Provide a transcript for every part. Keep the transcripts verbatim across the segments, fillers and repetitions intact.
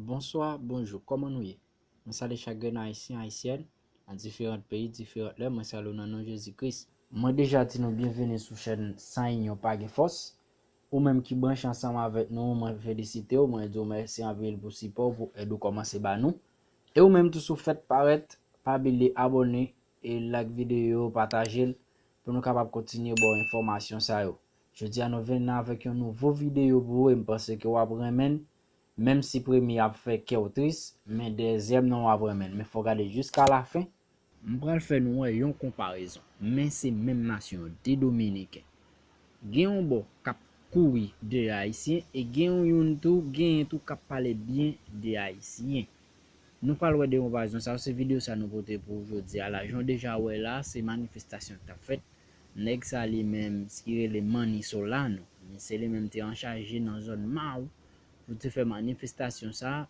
Bonswa, bonjou, kòman nou ye? Mwen salye chak grenn Ayisyen, Ayisyèn, nan diferan peyi, diferan lè, mwen salye w nan non Jezi Kris. Mwen deja di nou byenveni sou chèn San Inyon Pa Gen Fòs. Ou menm ki branche ansanm avèk nou, mwen felisite w, mwen di w mèsi anpil pou sipò w, pou èd ou kòmanse ba nou. E ou menm tou si w fèk parèt, pa bliye abòne e like videyo, pataje l, pou nou kapab kontinye ba w enfòmasyon sa yo. Jodi a nou vin la avèk yon nouvo videyo pou ou e m panse ke w ap renmen l, menm si premye a ap fè kè w tris, men dezyèm nan w ap renmen l, men fò w gade jiska lafen. M pral fè nou wè yon konparezon, men se menm nasyon an, de Dominiken. Gen yon bò k ap kouri de Ayisyen e gen yon youn tou, genyen tou k ap pale byen de Ayisyen. Nou pral wè de konparezon sa yo, se videyo sa nou pote pou ou jodi a la. Jan w deja wè la, se manifestasyon k t ap fèt. Nèg sa li menm, ki rele Manny Solano, se li menm te anchaje nan zòn Maw pou te fè manifestasyon sa.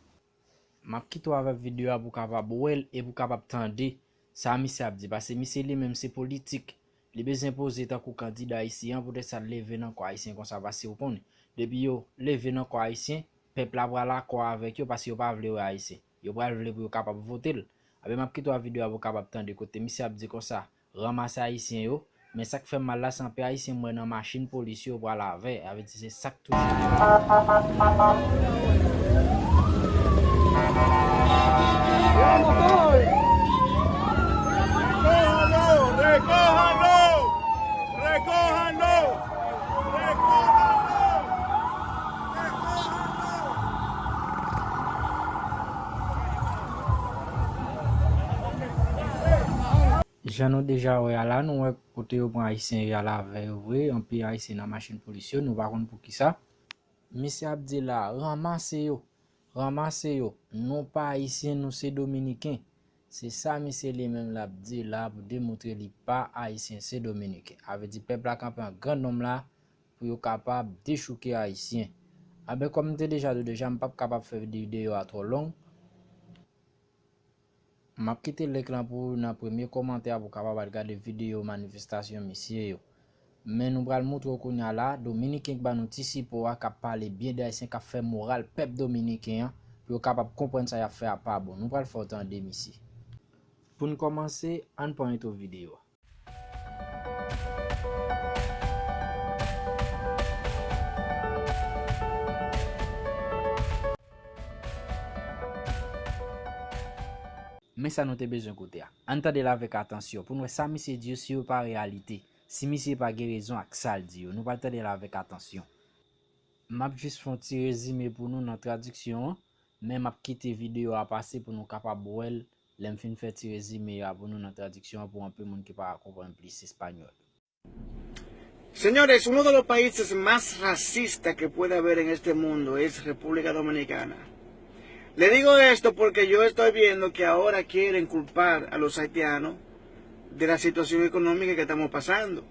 M ap kite w avèk videyo a pou w kapab wè l e pou w kapab tande sa misye ap di, paske misye li menm se politik. Li bezwen poze tankou kandida isi an, poutèt sa l leve nan kò Ayisyen konsa, paske ou konnen, depi yo leve nan kò Ayisyen, pèp la pral akò avèk yo, paske yo pa vle wè Ayisyen. Yo pral vle pou yo kapab vote l. Anben, m ap kite w ak videyo a pou w kapab tande kote misye ap di konsa, ranmase Ayisyen yo, men sa k fè m mal la, se anpil Ayisyen m wè nan machin polis yo pral avè, sa vle di se sa k touche yo. Recójanlo, recójanlo, recójanlo, recójanlo, recójanlo. Jan nou deja wè a la, nou wè kote yo pran Ayisyen yo al avè yo vre, anpil Ayisyen nan machin polis yo, nou pa konn poukisa. Misye ap di la, ranmase yo, ranmase yo, nou pa Ayisyen, nou se Dominiken. Se sa misye li menm l ap di la pou demontre li pa Ayisyen, se Dominiken. A vle di pèp la kanpe an gran nonm la pou yo kapab dechouke Ayisyen. Anben, kòm m te deja di w deja, m p ap kapab fè videyo a twò long. M ap kite link lan pou ou nan premye kòmantè a pou w kapab al gade videyo manifestasyon misye yo. Men nou pral montre w kounye a la, Dominiken k ban nou ti sipò a, k ap pale byen de Ayisyen, k ap fè moral pèp dominiken an, pou yo kapab konprann sa y ap fè a pa bon. Nou pral fè w tande misye. Pou n kòmanse, ann pran entwo videyo a. Men sa nou te bezwen koute a. Ann tande l avèk atansyon pou n wè sa misye di yo, si yo pa reyalite, si misye pa gen rezon ak sa l di yo. Nou pral tande l avèk atansyon. M ap jis fè yon ti rezime pou nou nan tradiksyon an, men m ap kite videyo a pase pou nou kapab wè l lè m fin fè ti rezime a pou nou nan tradiksyon an, pou anpil moun ki pa konprann plis espanyòl. Señores, uno de los países más racistas que puede haber en este mundo es República Dominicana. Le digo esto porque yo estoy viendo que ahora quieren culpar a los haitianos de la situación económica que estamos pasando,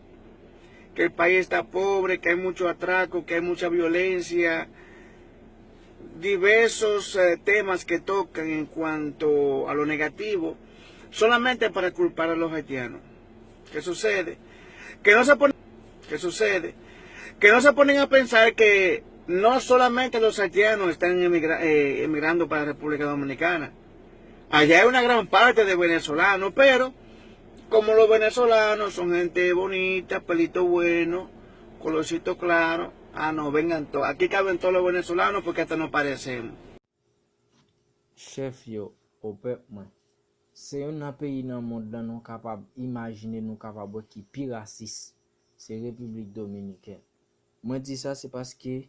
que el país está pobre, que hay mucho atraco, que hay mucha violencia, diversos eh, temas que tocan en cuanto a lo negativo, solamente para culpar a los haitianos. ¿Qué sucede? Que no se ponen, ¿qué sucede? Que no se ponen a pensar que no solamente los haitianos están emigra- eh, emigrando para República Dominicana. Allá hay una gran parte de venezolanos, pero como los venezolanos son gente bonita, pelito bueno, colorcito claro, ah, no, vengan todos. Aquí caben todos los venezolanos porque hasta nos parecemos. Chèf yo, o pèp mwen, se youn nan peyi nan mond lan nou kapab imajine, nou kapab wè ki pi rasis, se Repiblik Dominikèn. Mwen di sa se paske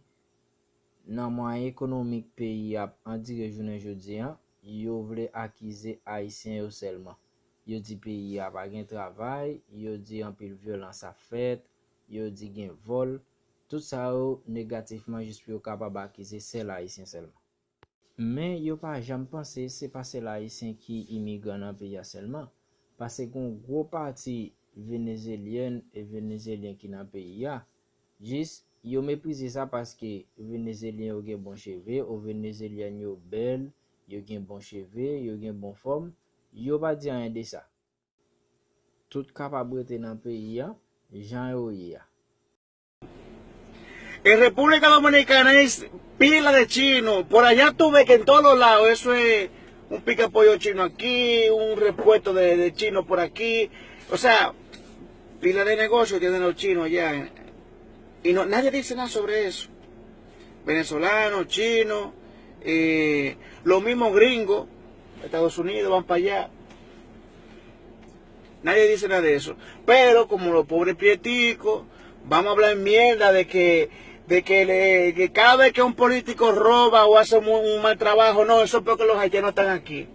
nan mwayen ekonomik peyi a ap andire jounen jodi a, yo vle akize Ayisyen yo sèlman. Yo di peyi a pa gen travay, yo di anpil vyolans ap fèt, yo di gen vòl. Tout sa yo negatifman jis pou yo kapab akize sèl Ayisyen sèlman. Men yo pa janm panse se pa sèl Ayisyen ki imigran nan peyi a sèlman, paske gen yon gwo pati Venezelyèn e Venezelyen ki nan peyi a. Jis, yo meprize sa paske Venezelyen yo gen bon cheve, o Venezelyèn yo bèl, yo gen bon cheve, yo gen bon fòm, yo pa di anyen de sa. Tout kapab rete nan peyi a, jan yo ye a. En República Dominicana es pila de chino. Por allá tú ves que en todos los lados eso es un pica pollo chino aquí, un repuesto de, de chino por aquí. O sea, pila de negocio tienen los chinos allá. Y no, nadie dice nada sobre eso. Venezolanos, chinos, eh, los mismos gringos, Estados Unidos, van para allá. Nadie dice nada de eso. Pero como los pobres prieticos, vamos a hablar mierda de que, de que, le- que cada vez que un político roba o hace un, un mal trabajo, no, eso es porque los haitianos están aquí.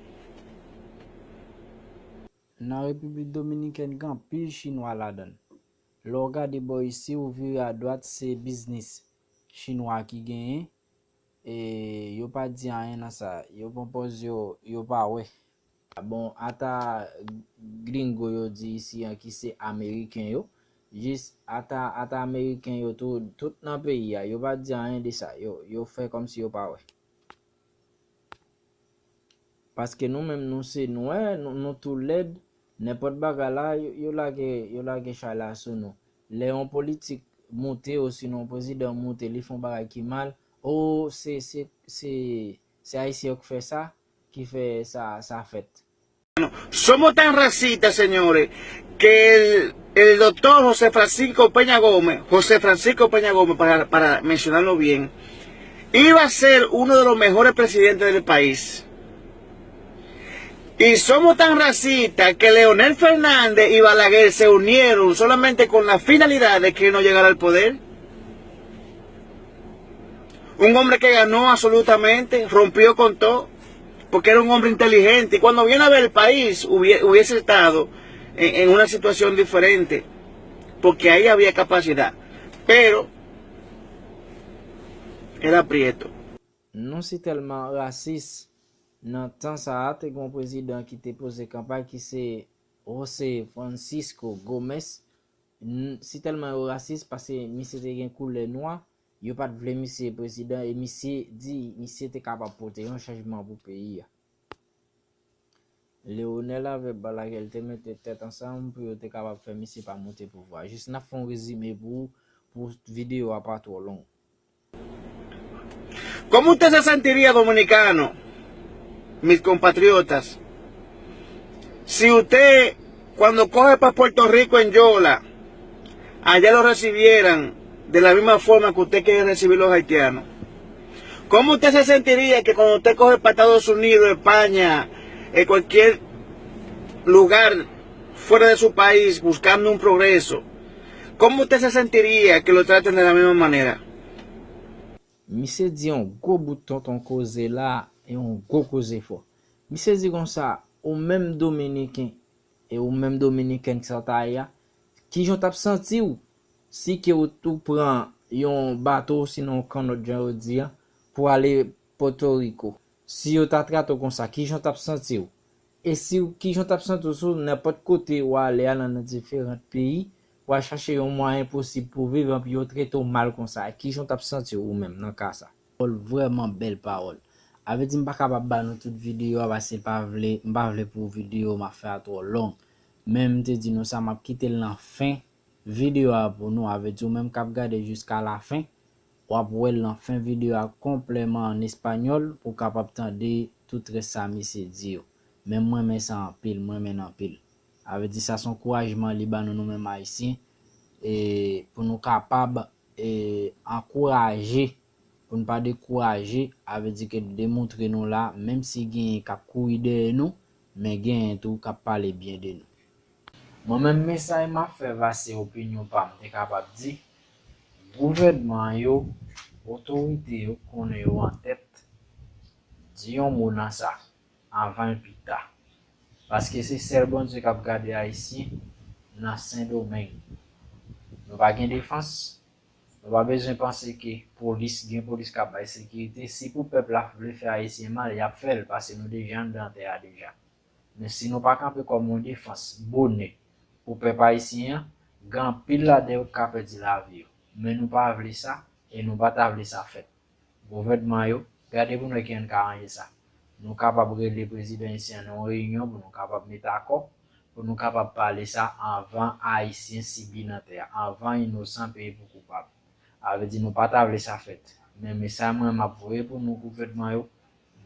Nan Repiblik Dominikèn, gen anpil Chinwa ladan l. Lè w gade bò isi, ou vire adwat, se biznis Chinwa ki genyen. E yo pa di anyen nan sa. Yo pran pòz yo, yo pa wè. Bon, ata gringo yo di isi an ki se Ameriken yo. Jis ata, ata Ameriken yo tou, tout nan peyi a. Yo pa di anyen de sa. Yo, yo fè kòmsi yo pa wè. Paske nou menm nou se nwè, nou, nou tou lèd. Nenpòt bagay la, yo, yo lage, yo lage chay la sou nou. Lè yon politik moute, osinon yon prezidan moute, li fè yon bagay ki mal, o, se, se, se, se Ayisyen yo k fè sa, ki fè sa, sa fèt. Somos tan racistas, señores, que el, el doctor José Francisco Peña Gómez, José Francisco Peña Gómez, para, para mencionarlo bien, iba a ser uno de los mejores presidentes del país. Y somos tan racistas que Leonel Fernández y Balaguer se unieron solamente con la finalidad de que no llegara al poder. Un hombre que ganó absolutamente, rompió con todo, porque era un hombre inteligente. Y cuando viene a ver el país, hubie- hubiese estado en, en una situación diferente, porque ahí había capacidad. Pero era prieto. Nou si tèlman rasis. Nan tan sa a, te gen yon prezidan ki te poze kanpay ki se José Francisco Gómez. N- Si tèlman yo rasis, paske misye te gen koulè nwa, yo pa t vle misye prezidan e misye di misye te kapab pote yon chanjman pou peyi a. Leonel avèk Balaguer te mete tèt ansanm pou yo te kapab fè misye pa moute pouvwa. Jis n ap fè yon rezime pou ou, pou videyo a pa twò long. ¿Cómo usted se sentiría, dominicano, mis compatriotas, si usted, cuando coge para Puerto Rico en Yola, allá lo recibieran de la misma forma que usted quiere recibir los haitianos? ¿Cómo usted se sentiría que cuando usted coge para Estados Unidos, España, en cualquier lugar fuera de su país buscando un progreso, cómo usted se sentiría que lo traten de la misma manera? Misye di yon gwo bout tonton koze la, e yon gwo koze fò. Misye di konsa, ou menm Dominiken, e ou menm Dominikèn ki sa w ta ye a, kijan w t ap santi w si ke w tou pran yon bato, sinon yon kannòt, jan yo di a, pou ale Pòtoriko? Si yo ta trate w konsa, kijan w t ap santi w? E si w, kijan w t ap santi w si w nenpòt kote w ale a nan, nan diferan peyi, w al chache yon mwayen posib pou w viv, anpi yo trete w mal konsa? Kijan w t ap santi w ou menm nan ka sa? Pawòl, vrèman bèl pawòl. A vle di m pa kapab ba nou tout videyo a paske l pa vle, m pa vle pou videyo m ap fè a twò long. Men m te di nou sa, m ap kite l nan fen videyo a pou nou. A vle di ou menm k ap gade jiska lafen, w ap wè l nan fen videyo a konplèman an espanyòl pou w kapab tande tout rès sa misye di yo. Men m renmen sa anpil, m renmen l anpil. A vle di sa se yon ankourajman li ba nou, nou menm Ayisyen, e pou nou kapab e ankouraje, pou n pa dekouraje, a vle di ke demontre nou la, menm si genyen k ap kouri dèyè nou, men genyen tou k ap pale byen de nou. Mwen menm mesaj m ap fè va se opinyon pa m, te kapab di, gouvènman yo, otorite yo k konnen yo an tèt, di yon mo nan sa, anvan l pi ta. Paske se sèl Bondye k ap gade Ayisyen nan Sendomeng. Nou pa gen defans, nou pa bezwen panse ke polis, gen polis k ap bay sekirite. Si pou pèp la vle fè Ayisyen mal, y ap fè l, paske nou deja anndan tè a deja. Men si nou pa kanpe kòm yon defans bonè pou pèp ayisyen an, gen anpil ladan yo k ka pèdi lavi yo. Men nou pa vle sa, e nou pa ta vle sa fèt. Gouvènman yo, gade pou n wè kijan n ka ranje sa. Nou kapab rele prezidan isi an nan yon reyinyon pou nou kapab met akò, Pou nou kapab pale sa anvan Ayisyen sibi nan tè a, anvan inosan peye pou koupab. A vle di nou pa ta vle sa fèt. Men mesaj mwen m ap voye pou nou gouvènman yo,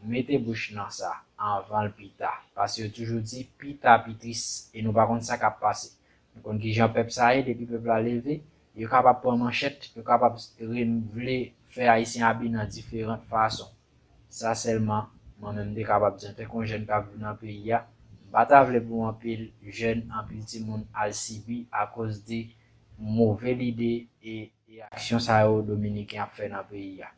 mete bouch nan sa anvan l pi ta. Paske yo toujou di pi ta pi tris e nou pa konn sa k ap pase. Nou konn kijan pèp sa ye, depi pèp la leve, yo kapab pran manchèt, yo kapab vle fè Ayisyen abi nan diferan fason. Sa sèlman, mwen menm m te kapab di antanke yon jèn k ap viv nan peyi a, m pa ta vle pou anpil jèn, anpil timoun al sibi akoz de move lide e, e aksyon sa yo Dominiken ap fè nan peyi a.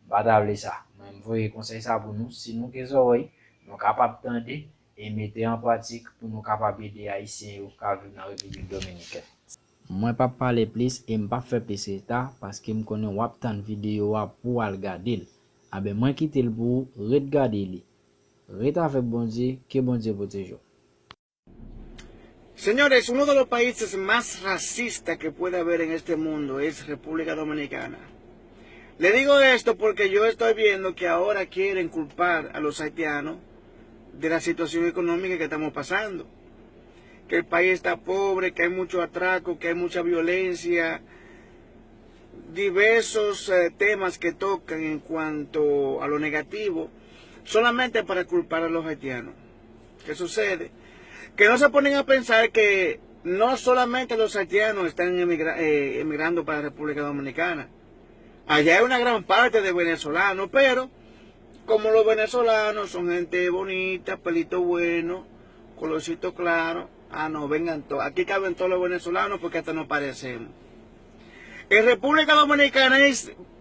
M pa ta vle sa. Mwen m voye konsèy sa pou nou. Si nou gen zòrèy, nou kapab tande e mete an pratik pou nou kapab ede Ayisyen yo k ap viv nan Repiblik Dominikèn. Mwen p ap pale plis e m p ap fè plis reta paske m konnen w ap tann videyo a pou w al gade l. Anben mwen kite l pou ou, ret gade li. Ret avèk Bondye, ke Bondye pwoteje w. Señores, uno de los países más racistas que puede haber en este mundo es República Dominicana. Le digo esto porque yo estoy viendo que ahora quieren culpar a los haitianos de la situación económica que estamos pasando. Que el país está pobre, que hay mucho atraco, que hay mucha violencia, diversos eh, temas que tocan en cuanto a lo negativo, solamente para culpar a los haitianos. ¿Qué sucede? Que no se ponen a pensar que no solamente los haitianos están emigra- eh, emigrando para la República Dominicana. Allá hay una gran parte de venezolanos, pero como los venezolanos son gente bonita, pelito bueno, colorcito claro, ah no, vengan todos. Aquí caben todos los venezolanos porque hasta nos parecemos. En República Dominicana hay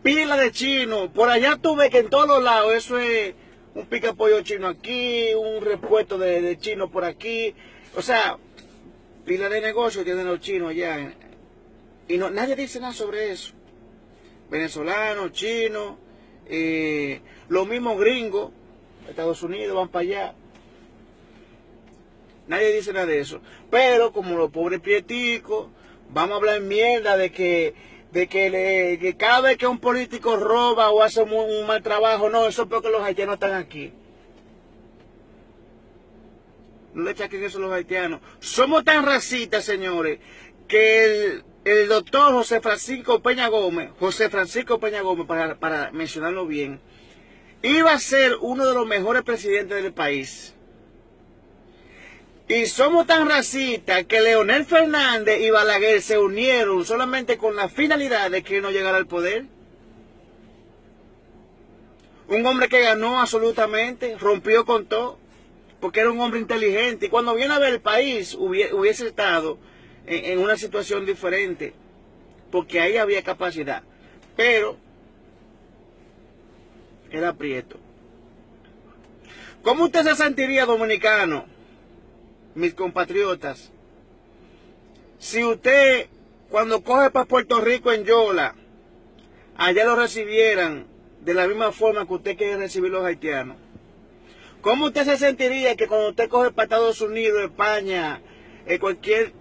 pila de chinos. Por allá tú ves que en todos los lados eso es un pica pollo chino aquí, un repuesto de, de chino por aquí. O sea, pila de negocio tienen los chinos allá. Y no, nadie dice nada sobre eso. Venezolanos, chinos, eh, los mismos gringos, Estados Unidos, van para allá. Nadie dice nada de eso. Pero como los pobres prieticos, vamos a hablar mierda de que, de que, le- que cada vez que un político roba o hace un, un mal trabajo, no, eso es porque los haitianos están aquí. No le achaquen eso a los haitianos. Somos tan racistas, señores, que el, el doctor José Francisco Peña Gómez, José Francisco Peña Gómez, para, para mencionarlo bien, iba a ser uno de los mejores presidentes del país. Y somos tan racistas que Leonel Fernández y Balaguer se unieron solamente con la finalidad de que él no llegara al poder. Un hombre que ganó absolutamente, rompió con todo, porque era un hombre inteligente. Y cuando viene a ver el país, hubie- hubiese estado en, en una situación diferente, porque ahí había capacidad. Pero era prieto. ¿Cómo usted se sentiría, dominicano, mis compatriotas, si usted, cuando coge para Puerto Rico en Yola, allá lo recibieran de la misma forma que usted quiere recibir los haitianos? ¿Cómo usted se sentiría que cuando usted coge para Estados Unidos, España, en cualquier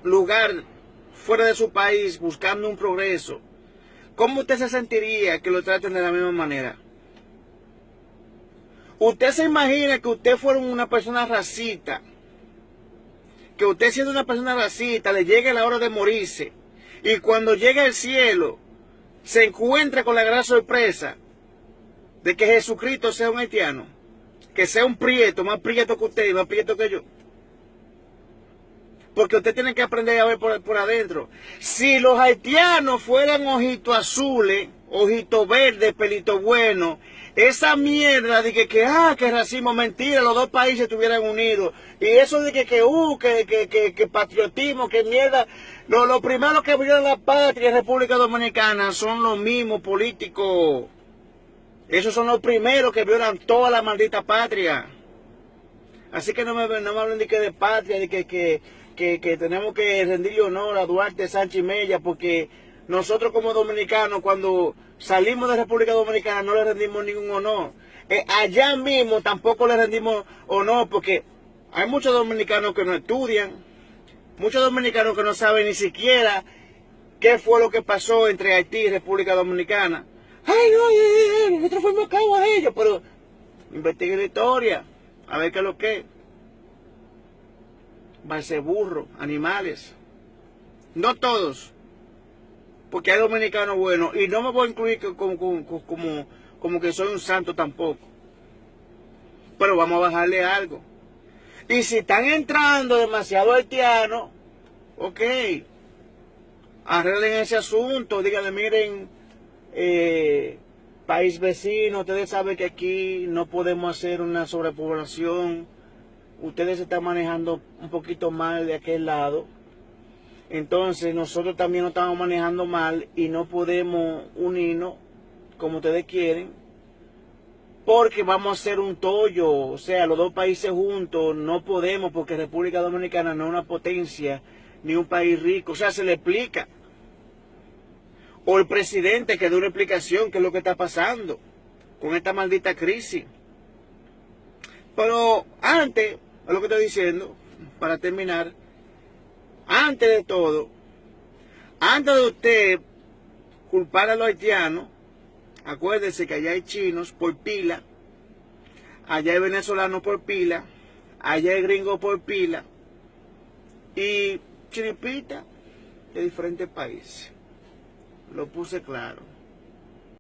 lugar fuera de su país buscando un progreso, cómo usted se sentiría que lo traten de la misma manera? ¿Usted se imagina que usted fuera una persona racista? Que usted siendo una persona racista le llegue la hora de morirse y cuando llegue al cielo se encuentre con la gran sorpresa de que Jesucristo sea un haitiano, que sea un prieto, más prieto que usted y más prieto que yo. Porque usted tiene que aprender a ver por, por adentro. Si los haitianos fueran ojitos azules, ojitos verdes, pelitos buenos, esa mierda de que, que, ah, que racismo, mentira, los dos países estuvieran unidos. Y eso de que, que, uh, que, que, que, que patriotismo, que mierda. Lo, lo primero que violan la patria en República Dominicana son los mismos políticos. Esos son los primeros que violan toda la maldita patria. Así que no me, no me hablen de que de patria, de que, que, que, que tenemos que rendirle honor a Duarte, Sánchez y Mella, porque nosotros como dominicanos, cuando salimos de República Dominicana, no le rendimos ningún honor. Eh, allá mismo tampoco le rendimos honor, porque hay muchos dominicanos que no estudian, muchos dominicanos que no saben ni siquiera qué fue lo que pasó entre Haití y República Dominicana. Ay, no, ay, ay, ay, nosotros fuimos esclavos de ellos, pero investiguen la historia, a ver qué es lo que es. parece burro, animales. No todos. Porque hay dominicanos buenos. Y no me voy a incluir que como, como, como, como que soy un santo tampoco. Pero vamos a bajarle algo. Y si están entrando demasiado haitianos, ok, arreglen ese asunto. Díganle, miren, eh, país vecino, ustedes saben que aquí no podemos hacer una sobrepoblación. Ustedes se están manejando un poquito mal de aquel lado. Entonces nosotros también nos estamos manejando mal y no podemos unirnos como ustedes quieren. Porque vamos a hacer un tollo, o sea, los dos países juntos no podemos porque República Dominicana no es una potencia ni un país rico. O sea, se le explica. O el presidente que dé una explicación qué es lo que está pasando con esta maldita crisis. Pero antes, es lo que estoy diciendo, para terminar, antes de todo, antes de usted culpar a los haitianos, acuérdese que allá hay chinos por pila, allá hay venezolanos por pila, allá hay gringos por pila, y chiripitas de diferentes países. Lo puse claro.